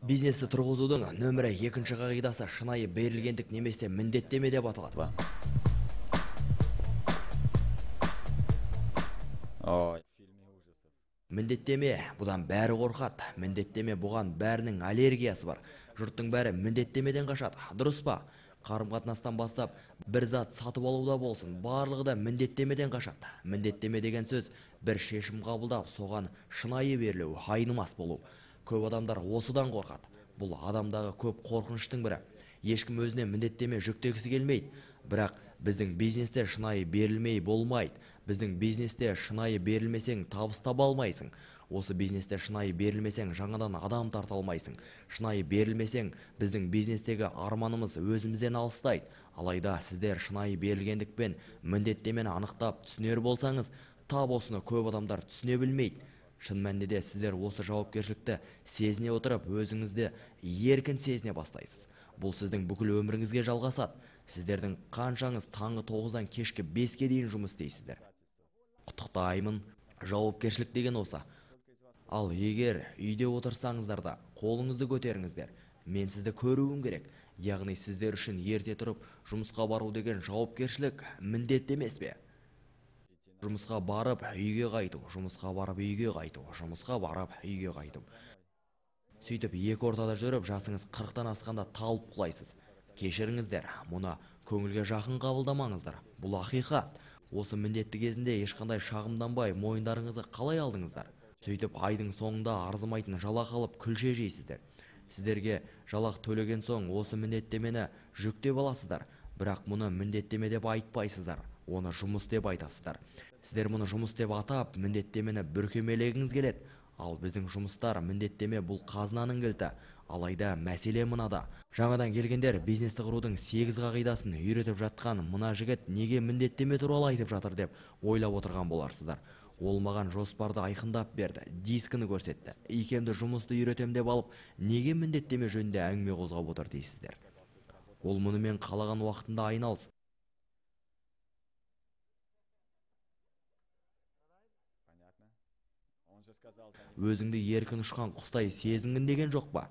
Бизнесті тұрғызудың нөмірі екінші қағидасы шынайы берілгендік немесе міндеттеме деп аталады. Міндеттеме, бұдан бәрі қорқады. Міндеттеме, бұған бәрінің аллергиясы бар. Жұрттың бәрі міндеттемеден қашады. Дұрыс па? Қарым-қатынастан бастап бір зат сатып алуда болсын, барлығы да міндеттемеден қашады. Міндеттеме деген сөз бір шешім қабылдап, соған шынайы берілу, айнымас болу. Көп адамдар осыдан қорқады. Бұл адамдағы көп қорқыныштың бірі. Ешкім өзіне міндеттеме жүктегісі келмейді. Бірақ біздің бизнесте шынайы берілмей болмайды. Біздің бизнесте шынайы берілмесең табыс таба алмайсың. Осы бизнесте шынайы берілмесең жаңадан адам тарта алмайсың. Шынайы берілмесең біздің бизнестегі арманымыз өзімізден алыстайды. Алайда сіздер шынайы берілгендікпен міндеттемені анықтап түсінер болсаңыз, тап осыны көп адамдар түсіне білмейді. Шын мәнінде де сіздер осы жауапкершілікті сезіне отырып, өзіңізді еркін сезіне бастайсыз. Бұл сіздің бүкіл өміріңізге жалғасады. Сіздердің қаншаңыз таңғы 9-дан кешкі 5-ке дейін жұмыс істейсіздер. Құттықтаймын, жауапкершілік деген осы. Ал егер үйде отырсаңыздар да, қолыңызды көтеріңіздер. Мен сізді көруім керек. Яғни сіздер үшін ерте тұрып жұмысқа бару деген жауапкершілік міндет емес пе? Жұмысқа барып үйге қайту, жұмысқа барып үйге қайту, жұмысқа барып үйге қайту. Сөйтіп екі ортада жүріп, жасыңыз 40-тан асқанда талып құлайсыз. Кешіріңіздер, мұны көңілге жақын қабылдамаңыздар. Бұл ақиқат. Осы міндетті кезінде ешқандай шағымданбай мойындарыңызды қалай алдыңыздар? Сөйтіп айдың соңында арзымайтын жалақы алып күлше жейсіздер. Сіздерге жалақы төлеген соң осы міндеттемені жүктеп аласыздар. Бірақ мұны міндеттеме деп айтпайсыздар. Оны жұмыс деп айтасыздар. Сіздер мұны жұмыс деп атап, міндеттемені бүркемелегіңіз келеді. Ал біздің жұмыстар міндеттеме бұл қазынаның кілті. Алайда мәселе мынада. Жаңадан келгендер бизнесті құрудың 8 қағидасын үйретіп жатқан мына жігіт неге міндеттеме туралы айтып жатыр деп ойлап отырған боларсыздар. Ол маған жоспарды айқындап берді, дискіні көрсетті. Икемді жұмысты үйретем деп алып, неге міндеттеме жөнінде әңгіме қозғап отыр дейсіздер. Ол мұнымен қалаған уақытында айналыс. Өзіңді еркін ұшқан құстай сезінгін деген жоқ па?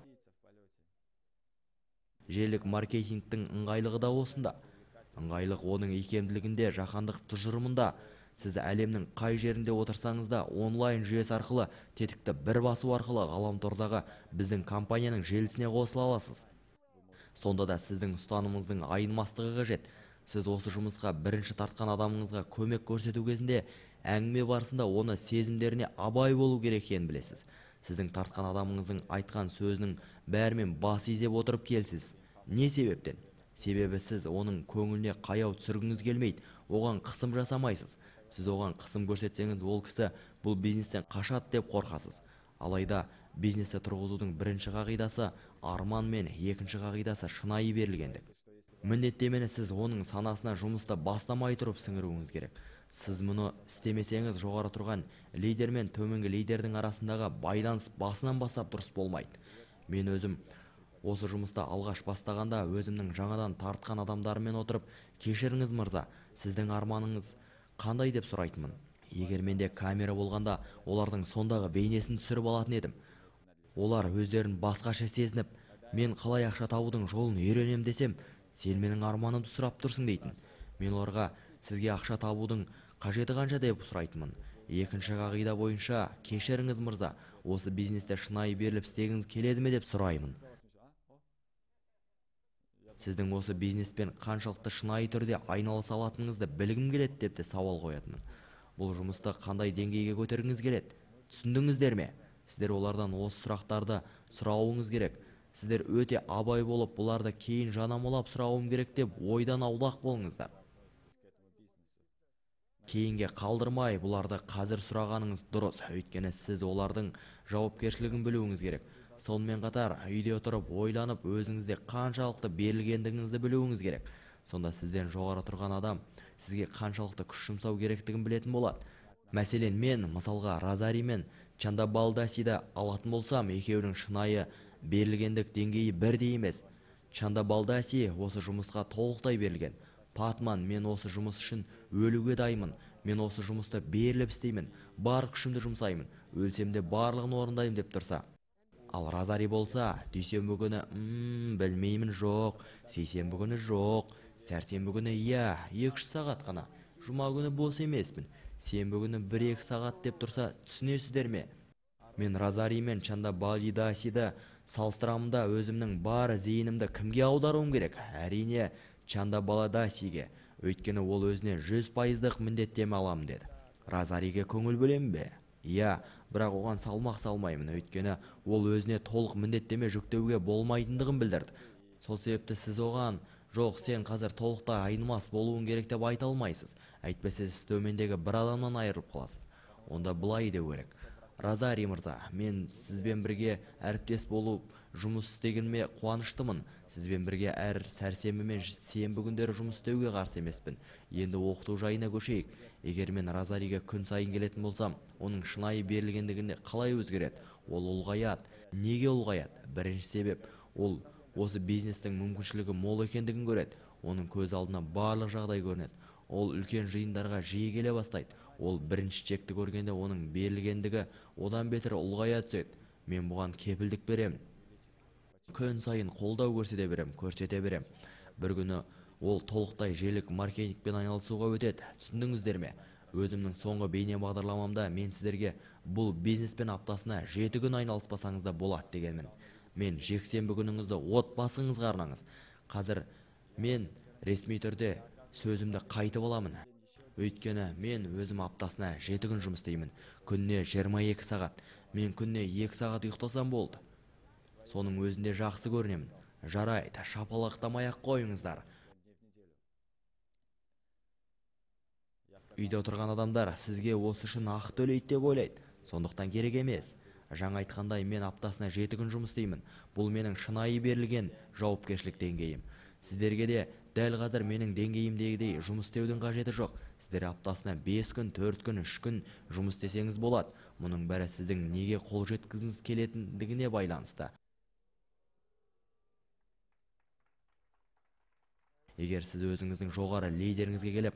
Желілік маркетингтің ыңғайлығы да осында. Ыңғайлық оның икемділігінде, жаһандық тұжырымында. Сіз әлемнің қай жерінде отырсаңыз да онлайн жүйесі арқылы тетікті бір басу арқылы ғаламтордағы біздің компанияның желісіне қосыла аласыз. Сонда да сіздің ұстанымыңыздың айнымастығы қажет. Сіз осы жұмысқа бірінші тартқан адамыңызға көмек көрсету кезінде әңгіме барысында оны сезімдеріне абай болу керек екенін білесіз. Сіздің тартқан адамыңыздың айтқан сөзінің бәрімен бас изеп отырып келсіз. Не себептен? Себебі сіз оның көңіліне қаяу түсіргіңіз келмейді, оған қысым жасамайсыз. Сіз оған қысым көрсетсеңіз, ол кісі бұл бизнестен қашады деп қорқасыз. Алайда бизнесті тұрғызудың бірінші қағидасы арман мен екінші қағидасы шынайы берілгендік. Міндеттемені сіз оның санасына жұмысты бастамай тұрып сіңіруіңіз керек. Сіз мұны істемесеңіз, жоғары тұрған лидер мен төменгі лидердің арасындағы байланыс басынан бастап дұрыс болмайды. Мен өзім осы жұмысты алғаш бастағанда өзімнің жаңадан тартқан адамдарыммен отырып, кешіріңіз мырза, сіздің арманыңыз қандай деп сұрайтынмын. Егер менде камера болғанда, олардың сондағы бейнесін түсіріп алатын едім. Олар өздерін басқаша сезініп, мен қалай ақша табудың жолын үйренем десем, сен менің арманымды сұрап тұрсың дейтін. Мен оларға сізге ақша табудың қажеті қанша деп сұрайтынмын. Екінші қағида бойынша, кешіріңіз мырза, осы бизнесте шынайы беріліп істегіңіз келеді ме деп сұраймын. Сіздің осы бизнеспен қаншалықты шынайы түрде айналыса алатыныңызды білгім келеді деп те сауал қоятынмын. Бұл жұмысты қандай деңгейге көтергіңіз келеді? Түсіндіңіздер ме? Сіздер олардан осы сұрақтарды сұрауыңыз керек. Сіздер өте абай болып, бұларды кейін жанамалап сұрауым керек деп ойдан аулақ болыңыздар. Кейінге қалдырмай, бұларды қазір сұрағаныңыз дұрыс. Өйткені сіз олардың жауапкершілігін білуіңіз керек. Сонымен қатар үйде отырып ойланып, өзіңізде қаншалықты берілгендігіңізді білуіңіз керек. Сонда сізден жоғары тұрған адам сізге қаншалықты күш жұмсау керектігін білетін болады. Мәселен, мен мысалға Розари мен Чандабалдасиді алатын болсам, екеуінің шынайы берілгендік деңгейі бірдей емес. Чандабалдаси осы жұмысқа толықтай берілген. Патман, мен осы жұмыс үшін өлуге дайынмын. Мен осы жұмысты беріліп істеймін, бар күшімді жұмсаймын, өлсем де барлығын орындаймын деп тұрса. Ал Розари болса, дүйсенбі күні білмеймін жоқ, сейсенбі күні жоқ, сәрсенбі күні иә, 2-3 сағат қана, жұма күні бос емеспін, сенбі күні 1-2 сағат деп тұрса, түсінесіздер ме? Мен Розари мен Чандабалидасиді салыстырамын да өзімнің бар зейінімді кімге аударуым керек? Әрине, Чандабаладасиге, өйткені ол өзіне 100%-дық міндеттеме аламын деді. Розариге көңіл бөлемін бе? Иә, бірақ оған салмақ салмаймын, өйткені ол өзіне толық міндеттеме жүктеуге болмайтындығын білдірді. Сол себепті сіз оған, жоқ, сен қазір толықтай айнымас болуың керек деп айта алмайсыз. Әйтпесе сіз төмендегі бір адамнан айырылып қаласыз. Онда былай деу керек. Розари мырза, мен сізбен бірге әріптес болып жұмыс істегеніме қуаныштымын. Сізбен бірге әр сәрсенбі мен сенбі күндері жұмыс істеуге қарсы емеспін. Енді оқыту жайына көшейік. Егер мен Розариге күн сайын келетін болсам, оның шынайы берілгендігіне қалай өзгереді? Ол ұлғаяды. Неге ұлғаяды? Бірінші себеп, ол осы бизнестің мүмкіншілігі мол екендігін көреді. Оның көз алдына барлық жағдай көрінеді. Ол үлкен жиындарға жиі келе бастайды. Ол бірінші чекті көргенде оның берілгендігі одан бетер ұлғая түседі. Мен бұған кепілдік беремін. Күн сайын қолдау көрсете берем, көрсете берем. Бір күні ол толықтай желілік маркетингпен айналысуға өтеді. Түсіндіңіздер ме? Өзімнің соңғы бейне бағдарламамда мен сіздерге бұл бизнеспен аптасына 7 күн айналыспасаңыз да болады дегенмін. Мен жексенбі күніңізді отбасыңызға арнаңыз. Қазір мен ресми түрде сөзімді қайтып аламын. Өйткені мен өзім аптасына 7 күн жұмыс істеймін. Күніне 22 сағат. Мен күніне 2 сағат ұйықтасам болды. Соның өзінде жақсы көрінемін. Жарайды, шапалақтамай-ақ қойыңыздар. Үйде отырған адамдар сізге осы үшін ақы төлейді деп ойлайды. Сондықтан керек емес. Жаңа айтқандай, мен аптасына 7 күн жұмыс істеймін. Бұл менің шынайы берілген жауапкершілік деңгейім. Сіздерге де дәл қазір менің деңгейімдегідей жұмыс істеудің қажеті жоқ. Сіздер аптасына 5 күн, 4 күн, 3 күн жұмыс істесеңіз болады. Мұның бәрі сіздің неге қол жеткізгіңіз келетіндігіне байланысты. Егер сіз өзіңіздің жоғары лидеріңізге келіп,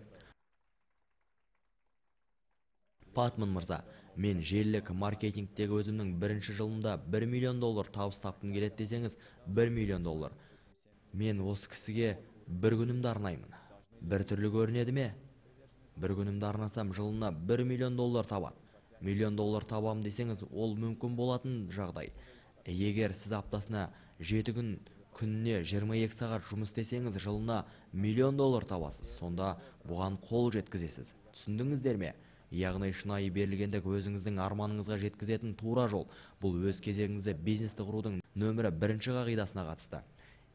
Патман мырза, мен желілік маркетингтегі өзімнің бірінші жылымда 1 миллион доллар табыс тапқым келеді десеңіз, 1 миллион доллар. Мен осы кісіге бір күнімді арнаймын. Бір түрлі көрінеді ме? Бір күнімді арнасам, жылына 1 миллион доллар табады. Миллион доллар табам десеңіз, ол мүмкін болатын жағдай. Егер сіз аптасына 7 күн, күніне 22 сағат жұмыс істесеңіз, жылына миллион доллар табасыз. Сонда бұған қол жеткізесіз. Түсіндіңіздер ме? Яғни шынайы берілгендік өзіңіздің арманыңызға жеткізетін тура жол. Бұл өз кезегіңізде бизнесті құрудың нөмірі бірінші қағидасына қатысты.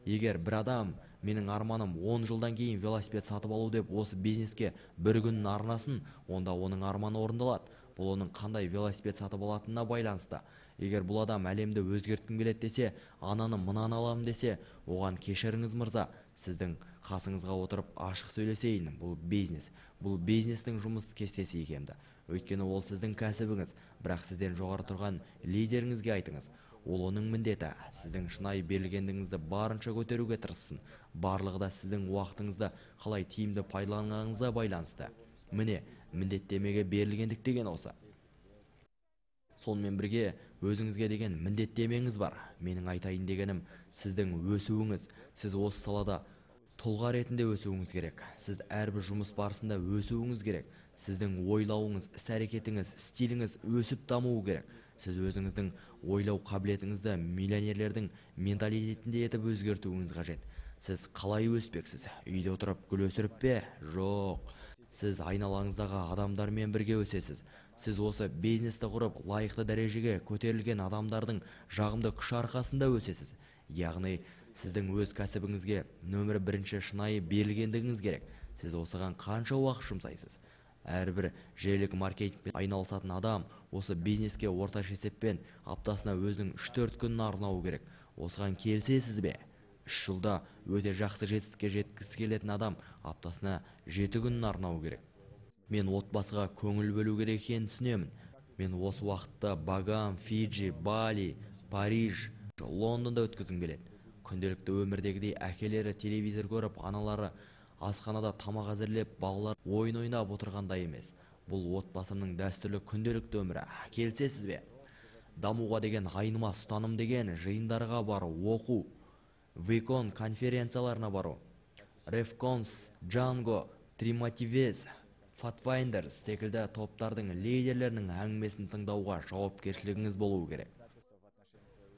Егер бір адам менің арманым 10 жылдан кейін велосипед сатып алу деп осы бизнеске бір күнін арнасын, онда оның арманы орындалады. Бұл оның қандай велосипед сатып алатынына байланысты. Егер бұл адам әлемді өзгерткім келеді десе, ананы мынаны аламын десе, оған кешіріңіз мырза, сіздің қасыңызға отырып ашық сөйлесейін. Бұл бизнес. Бұл бизнестің жұмыс кестесі икемді. Өйткені ол сіздің кәсібіңіз, бірақ сізден жоғары тұрған лидеріңізге айтыңыз. Ол оның міндеті. Сіздің шынайы берілгендігіңізді барынша көтеруге тырыссын. Барлығы да сіздің уақытыңызды қалай тиімді пайдаланғаныңызға байланысты. Міне, міндеттемеге берілгендік деген осы. Сонымен бірге өзіңізге деген міндеттемеңіз бар. Менің айтайын дегенім, сіздің өсуіңіз. Сіз осы салада тұлға ретінде өсуіңіз керек. Сіз әрбір жұмыс барысында өсуіңіз керек. Сіздің ойлауыңыз, іс-әрекетіңіз, стиліңіз өсіп дамуы керек. Сіз өзіңіздің ойлау қабілетіңізді миллионерлердің менталитетінде етіп өзгертуіңіз қажет. Сіз қалай өспексіз? Үйде отырып гүл өсіріп пе? Жоқ. Сіз айналаңыздағы адамдармен бірге өсесіз. Сіз осы бизнесті құрып, лайықты дәрежеге көтерілген адамдардың жағымды күш арқасында өсесіз. Яғни, сіздің өз кәсібіңізге нөмірі бірінші шынайы берілгендігіңіз керек. Сіз осыған қанша уақыт жұмсайсыз? Әрбір желілік маркетингпен айналысатын адам осы бизнеске орташа есеппен аптасына өзінің 3-4 күнін арнауы керек. Осыған келісесіз бе? 3 жылда өте жақсы жетістікке жеткісі келетін адам аптасына 7 күнін арнауы керек. Мен отбасыға көңіл бөлу керек екенін түсінемін. Мен осы уақытта Багам, Фиджи, Бали, Париж, Лондонда өткізгім келеді. Күнделікті өмірдегідей әкелері телевизор көріп, аналары асханада тамақ әзірлеп, балалар ойын ойнап отырғандай емес. Бұл отбасымның дәстүрлі күнделікті өмірі. Келісесіз бе? Дамуға деген айнымас ұстаным деген жиындарға бару, оқу, Викон конференцияларына бару, Ревконс, Джанго, Тримативез, Fatfinders секілді топтардың лидерлерінің әңгімесін тыңдауға жауапкершілігіңіз болуы керек.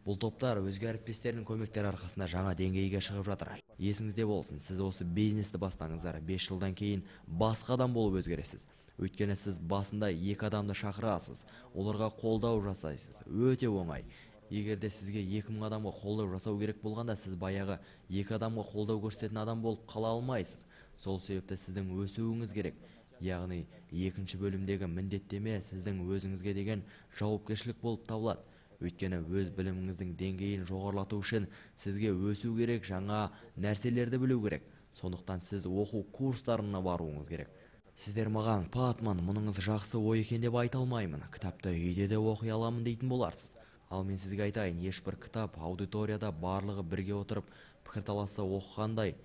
Бұл топтар өзге әріптестерінің көмектері арқасында жаңа деңгейге шығып жатыр. Есіңізде болсын, сіз осы бизнесті бастаңыздар, 5 жылдан кейін басқа адам болып өзгересіз. Өйткені сіз басында 2 адамды шақырасыз, оларға қолдау жасайсыз. Өте оңай. Егер де сізге 2000 адамға қолдау жасау керек болғанда, сіз баяғы 2 адамға қолдау көрсететін адам болып қала алмайсыз. Сол себепті сіздің өсуіңіз керек. Яғни екінші бөлімдегі міндеттеме сіздің өзіңізге деген жауапкершілік болып табылады. Өйткені өз біліміңіздің деңгейін жоғарылату үшін сізге өсу керек, жаңа нәрселерді білу керек. Сондықтан сіз оқу курстарына баруыңыз керек. Сіздер маған, Патман, мұныңыз жақсы ой екен деп айта алмаймын. Кітапты үйде де оқи аламын дейтін боларсыз. Ал мен сізге айтайын, ешбір кітап аудиторияда барлығы бірге отырып пікірталаса оқығандай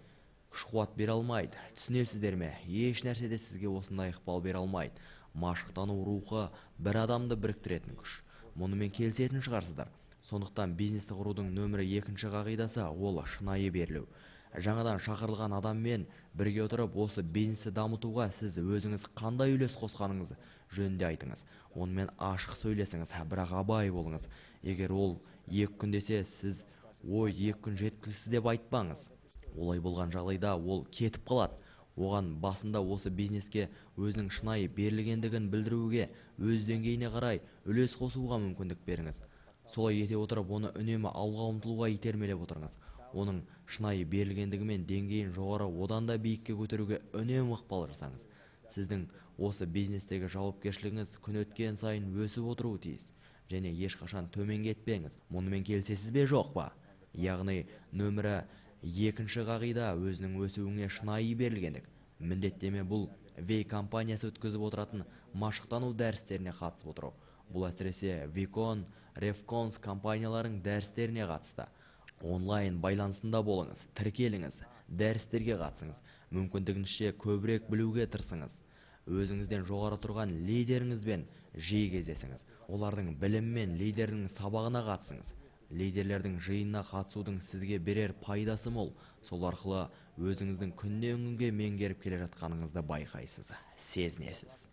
күш-қуат бере алмайды. Түсінесіздер ме? Еш нәрсе де сізге осындай ықпал бере алмайды. Машықтану рухы бір адамды біріктіретін күш. Мұнымен келісетін шығарсыздар. Сондықтан бизнесті құрудың нөмірі екінші қағидасы ол шынайы берілу. Жаңадан шақырылған адаммен бірге отырып осы бизнесті дамытуға сіз өзіңіз қандай үлес қосқаныңыз жөнінде айтыңыз. Онымен ашық сөйлесіңіз, бірақ абай болыңыз. Егер ол 2 күн десе, сіз ой 2 күн жеткіліксіз деп айтпаңыз. Олай болған жағдайда ол кетіп қалады. Оған басында осы бизнеске өзінің шынайы берілгендігін білдіруге, өз деңгейіне қарай үлес қосуға мүмкіндік беріңіз. Солай ете отырып, оны үнемі алға ұмтылуға итермелеп отырыңыз. Оның шынайы берілгендігімен деңгейін жоғары, одан да биікке көтеруге үнемі ықпал жасаңыз. Сіздің осы бизнестегі жауапкершілігіңіз күн өткен сайын өсіп отыруы тиіс. Және ешқашан төмен кетпеңіз. Мұнымен келісесіз бе, жоқ па? Яғни нөмірі екінші қағида өзінің өсуіне шынайы берілгендік. Міндеттеме бұл Вей компаниясы өткізіп отыратын машықтану дәрістеріне қатысып отыру. Бұл әсіресе Викон, Ревконс компанияларының дәрістеріне қатысты. Онлайн байланысында болыңыз, тіркеліңіз, дәрістерге қатысыңыз, мүмкіндігінше көбірек білуге тырысыңыз. Өзіңізден жоғары тұрған лидеріңізбен жиі кездесіңіз. Олардың білімі мен лидердің сабағына қатысыңыз. Лидерлердің жиынына қатысудың сізге берер пайдасы мол. Сол арқылы өзіңіздің күннен күнге меңгеріп келе жатқаныңызды байқайсыз, сезінесіз.